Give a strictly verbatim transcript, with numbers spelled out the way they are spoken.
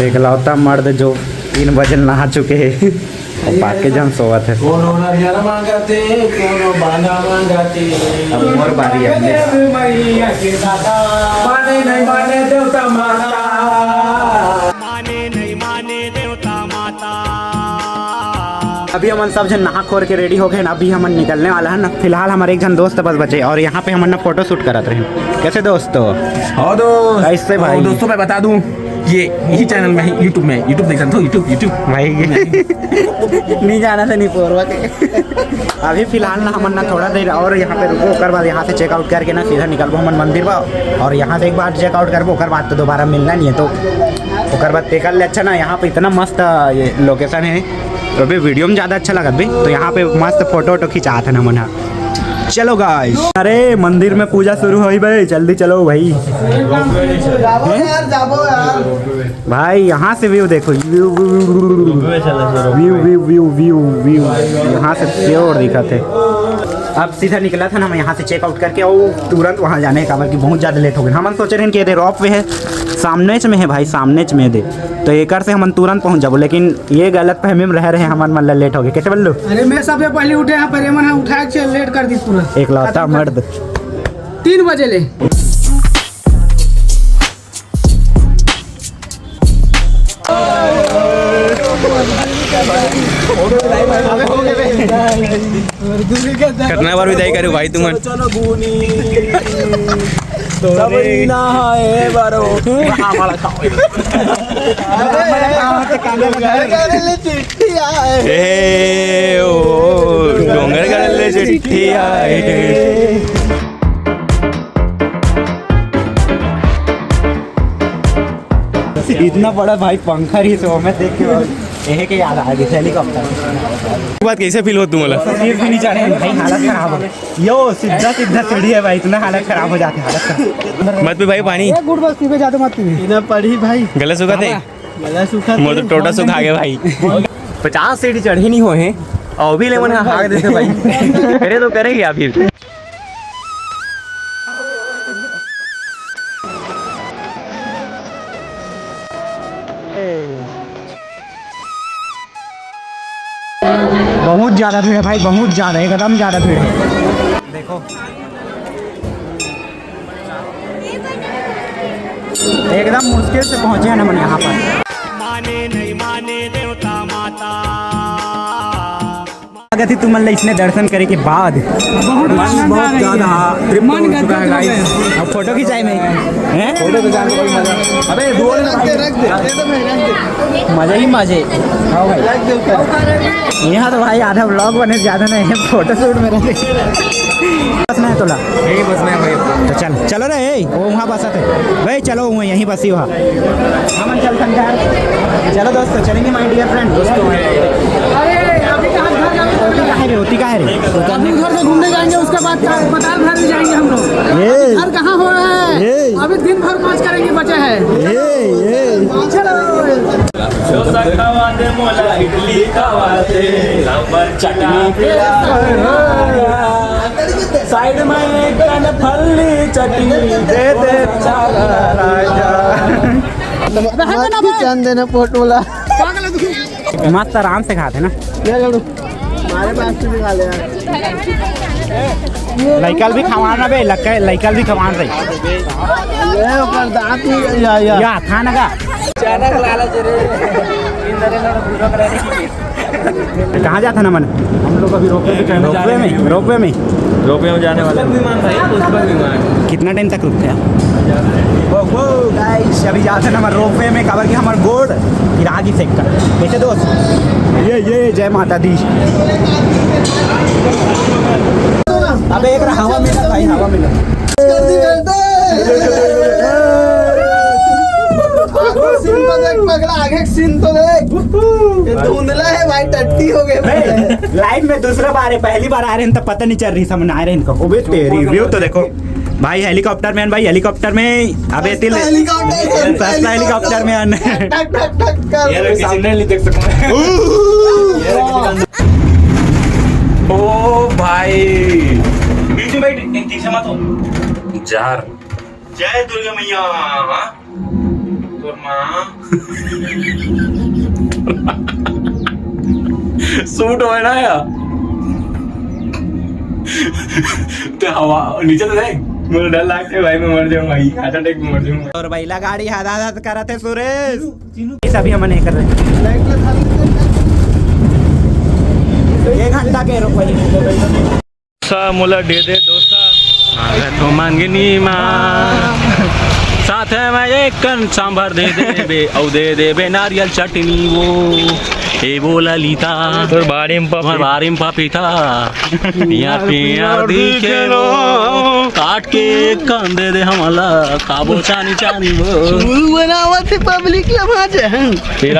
एकलौता मर्द जो तीन बजे नहा चुके हे, अउ बाकी झन सोवत हे। कोनो नरियर मांगथे, कोनो बांधा मांगथे। अब मोर बारी आने। मैया के दादा, माने नहीं माने देवता माता। माने नहीं माने देवता माता। अभी हमन सब झन नहा खोर के ready हो गए ना, अभी हमन निकलने वाला है ना। फिलहाल हमारे एक झन दोस्त बस बचे और यहाँ पे हमन ना photo shoot करत रहे। कैसे दोस्तों? और दोस्त, कैसे भाई? और दोस्तों, मैं बता दूं, ये यही channel में है, YouTube में, YouTube देख सकते हो, YouTube, YouTube। भाई, ये नहीं जाना था, नहीं पोरवा के। अभी फिलहाल ना हमन ना थोड़ा देर और यहाँ पे रुको, ओकर बाद यहाँ से check out करके ना सीधा निकलबो हमन मंदिर बा, और यहाँ से एक बार check out करबो, ओकर बाद तो दोबारा मिलना नहीं है, तो ओकर बाद तेकर ले अच्छा ना, यहाँ पे इतना मस्त ये location है, तो अभी video में ज़्यादा अच्छा लगत भी, तो यहाँ पे मस्त photo वोटो खिंचात है ना मन ह। चलो guys, अरे मंदिर में पूजा शुरू होई भाई, जल्दी चलो भाई। जाबो यार, जाबो यार। भाई यहाँ से view देखो, view, view, view, view, view, view। यहाँ से pure दिखत है। अब सीधा निकला था ना, हम यहाँ से check out करके और तुरंत वहाँ जाने का, बल्कि बहुत ज़्यादा late हो गए। हमन सोचे रहे कि ये दे rope way है, सामने च में है भाई, सामने च में दे, तो एकर से हमन तुरंत पहुँच जाबो, लेकिन ये गलत फहमी में रह रहे, हमन मन ला late हो गए। कैसे बल्लू? अरे मैं सबसे पहले उठे यहाँ पर, ये मन उठा के लेट कर दी पूरा। एकलौता मर्द। तीन बजे ले। कितना बार विदाई करूँ भाई तुमन? ए, ओ, डोंगरगढ़ ले चिट्ठी आए। इतना बड़ा भाई पंखा रही तो मैं देख के, यही के याद आ गई helicopter। बात कैसे feel हो तुम्हाला? सीट भी नहीं चढ़े भाई, हालत खराब हो गई। यो सीधा सीधा सीढ़ी है भाई, इतना हालत खराब हो जाती है, हालत खराब। मत पी भाई पानी। गुड़ बस पीबे, ज्यादा मत पीबे। इधर पड़ी भाई। गला सूखा थे? गला सूखा मोर तो थे। टोटा सुखा गया भाई। पचास सीढ़ी चढ़े नहीं होए, अउ भी ले मन हाक देते भाई। करे तो करेंगे अभी। बहुत ज्यादा भीड़ है भाई, बहुत ज्यादा, एकदम ज्यादा भीड़ है। देखो, एकदम मुश्किल से पहुंचे हैं ना हम यहाँ पर। माने नहीं माने देवता माता। स्वागत है तुमन ला इसने दर्शन करे के बाद। बहुत मन आनंद आ बहुत रही ज्यादा है। तृप्त मन हो चुका है गदगद हो guys। गया। अब फोटो खिंचाए में, हैं? फोटो खिंचाने का कोई मजा। अबे दुआ ना। रख दे, रख दे, दे दो भाई, रख दे। मजा ही मजे। हाँ भाई। रख दे ऊपर। यहाँ तो भाई आधा vlog बने, ज्यादा नहीं है, फोटो शूट में रहे। बस नहीं तोला। यही बस नहीं भाई। तो चल, चलो रे, ए, वो वहाँ बसा थे भाई, चलो वो यहीं बसी वहाँ। हमन चल संसार। चलो दोस्तों, चलेंगे my dear friend। दोस्तों, अरे, अभी कहाँ घर जाना है? होती कहाँ है रे? होती कहाँ है रे? अभी उधर से घूमने जाएंगे, उसके बाद का-, पताल भर भी जाएंगे हम लोग। ये। घर कहाँ हो रहा है? ये। अभी दिन भर मौज करेंगे, बचा है। ये, ये। चलो। डोसा खावा दे मोला, इडली खावा दे, सांभर चटनी पिला। साइड में एक कन फल्ली चटनी दे दे चाला राजा। अबे हट ना बे। चंद देना पोटोला। पागल है तू। मस्त आराम से खाते ना। ले लड़ू। हमारे पास से भी खा ले यार। लइका ल भी खवाना बे, लइका, लइका ल भी खवान रही। ये ओकर दांत नहीं, या, या। या, खा ना का। कहाँ जाता ना मन? हम लोग अभी रोपवे में, रोपवे में, रोपवे में। रोपवे में जाने वाले हैं। पुष्पक विमान भाई, पुष्पक विमान। कितना टाइम तक रुकते हैं? वो, वो, गाइस, अभी जाते ना हमारे रोपवे में, काबर कि हमारे गोड़ फिर आगे से कर। कैसे दोस्त? ये, ये, जय माता दी। अबे एक रहा, हवा मिला भाई, हवा मिला। आगे सीन तो देख, पगला, आगे सीन तो देख। ये धुंधला है भाई, टट्टी हो गए भाई। लाइफ में दूसरा बार है, पहली बार आ रहे हैं तो पता नहीं चल रही, समझ आ रहे हैं इनको। अबे तेरी व्यू तो देखो भाई, हेलीकॉप्टर में भाई, हेलीकॉप्टर में। अबे तिल हेलीकॉप्टर, सस्ता हेलीकॉप्टर में आन। टक, टक, टक कर। ये सामने नहीं देख सकता। ओ भाई, बीच में बैठ, इन पीछे मत हो। जार। जय दुर्गा मैया। सूट होय ना यार। ते हवा नीचे तो देख। मोर डर लागथे भाई, मैं मर जाऊं भाई, हार्ट अटैक में मर जाऊं। और भाई ला गाड़ी हाथ हाथ करत हे सुरेश। ये सभी हम नहीं कर रहे। एक घंटा के रुक भाई। सा मोला दे दे डोसा। मांगे तो मांगनी माँ, साथ में एक कन सांभर दे देबे, अउ दे देबे नारियल चटनी वो। ए वो ललिता, तोर बाड़ी में पपीता। बाड़ी में पपीता। पिया पिया दिखे वो। काट के एक कन दे दे हमला, खाबो चानी चानी वो। बनावत हे पब्लिक ला भाजे। तेरा